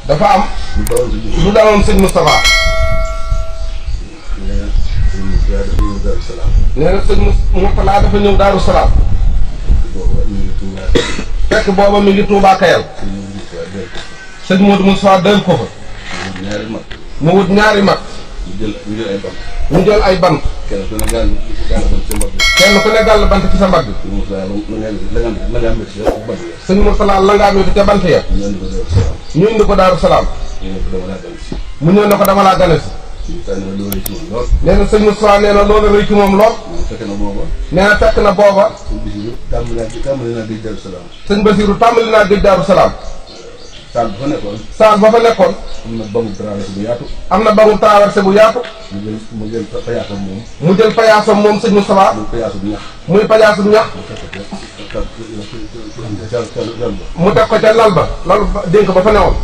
dafa am lu daloon sëñ Moustapha. nee na sëñ Moustapha dafa ñëw Daaru Salaam. fekk booba mi ngi Touba Kayal. sëñ Modou Moustapha dël ko fa. mu wut ñaari mag. ñu jël ay bant. kenn ku ne gàll bant ci sa mbagg. sëñ Moustapha la ngaa métti ca bant ya. ñu indi ko Daaru Salaam. mu ñëw ne ko dama laa gane si. nee na sëñ Moustapha nee na loolu rëy ci moom lool. nee na fekk na booba. sëñ Basiru tàmbali naa géej Daaru Salaam. saal ba fa nekkoon. saal ba fa nekkoon. am na bangu traversé bu yaatu. am na bangu traversé bu yaatu. mu jël payaasam moom. mu jël payaasam moom sëñ Moustapha. muy payaasu bu ñax. muy payaasu bu ñax. mu teg ko ca lal ba. lal ba dénk ba fa newoon.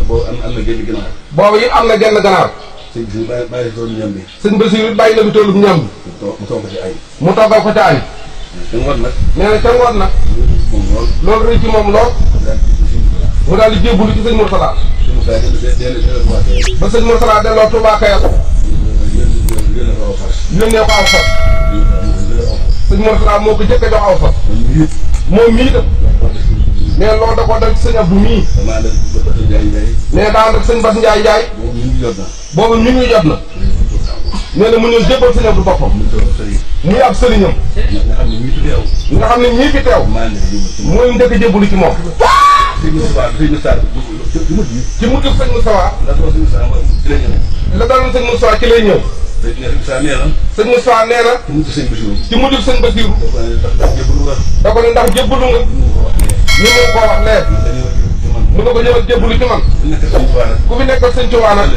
boobu am na génn ganaar. boobu it am na genn ganaar. sëñ bi bàyyi toolu ñam bi. sëñ Basiru bàyyi na bi toolu ñam bi. mu togg ko ci ay. mu toggal ko ca ay. te ngoon nag. nee na ca ngoon nag. loolu rëy ci moom lool. mu daal di jébbalu ci sëñ Mourtala. ba sëñ Mourtala delloo Touba Kayal. yónnee ko aw fas. sëñ Mourtala moo ko jëkk a jox aw fas. moom mii tam. nee loolu da koo dal ci sëñ Abdou mii. nee daa ànd ak sëñ Bass Ndiaye Ndiaye. boobu ñu ngi jot na. nee na mu ñëw jébbal sëñ Abdou boppam. muy ab sëriñam. nga xam ne ñii fi teew. mooy njëkk a jébbalu ci moom. ci mujj sëñ Moustapha. la daloon sëñ Moustapha ci lay ñëw. sëñ Moustapha nee na. ci mujj sëñ Basiru. da ko ne ndax jébbalu nga. ñu ngi koo wax leer. mu ne ko ñëwal jébbalu ci man. ku fi nekkal sëñ Tuubaa nag.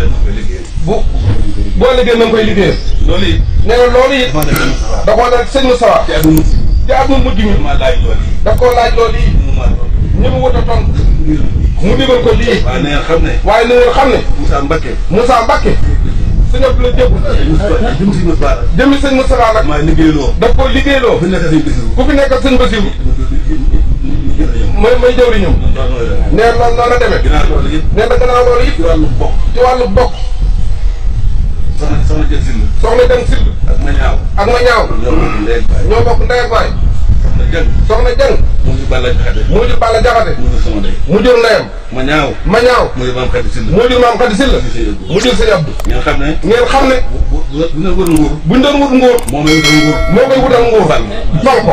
boo liggéey na nga koy liggéeyal. loolu it. nee na loolu it. da koo dal sëñ Moustapha. ci at mu mujj mi. daf koo laaj loolu yi. ñu mu wut a tontu. mu digal ko lii. waaye na ngeen xam ne. waaye na ngeen xam ne. Moussa Mbacké. sëñ Abdou la jébbu. jëmmi sëñ Moustapha nag. maa liggéeyloo. daf koo liggéeyloo. ku fi nekkal sëñ Basiru. may jëwriñam. nee loolu noonu la demee. nee na gannaaw loolu it. ci wàllu bokk. soxna Jën Sill. soxna Jën Sill. ak ma ñaaw. ñoo bokk ndey ak baay. soxna Jën. mu jur Balla Jaxate. mu jur ndeyam. ma ñaaw. mu jur maam Khady Sill. mu jur sëñ Abdou. ngeen xam ne. bu ñu doon wut nguur. buñ doon wut nguur. moo may wutal nguur. fal ko.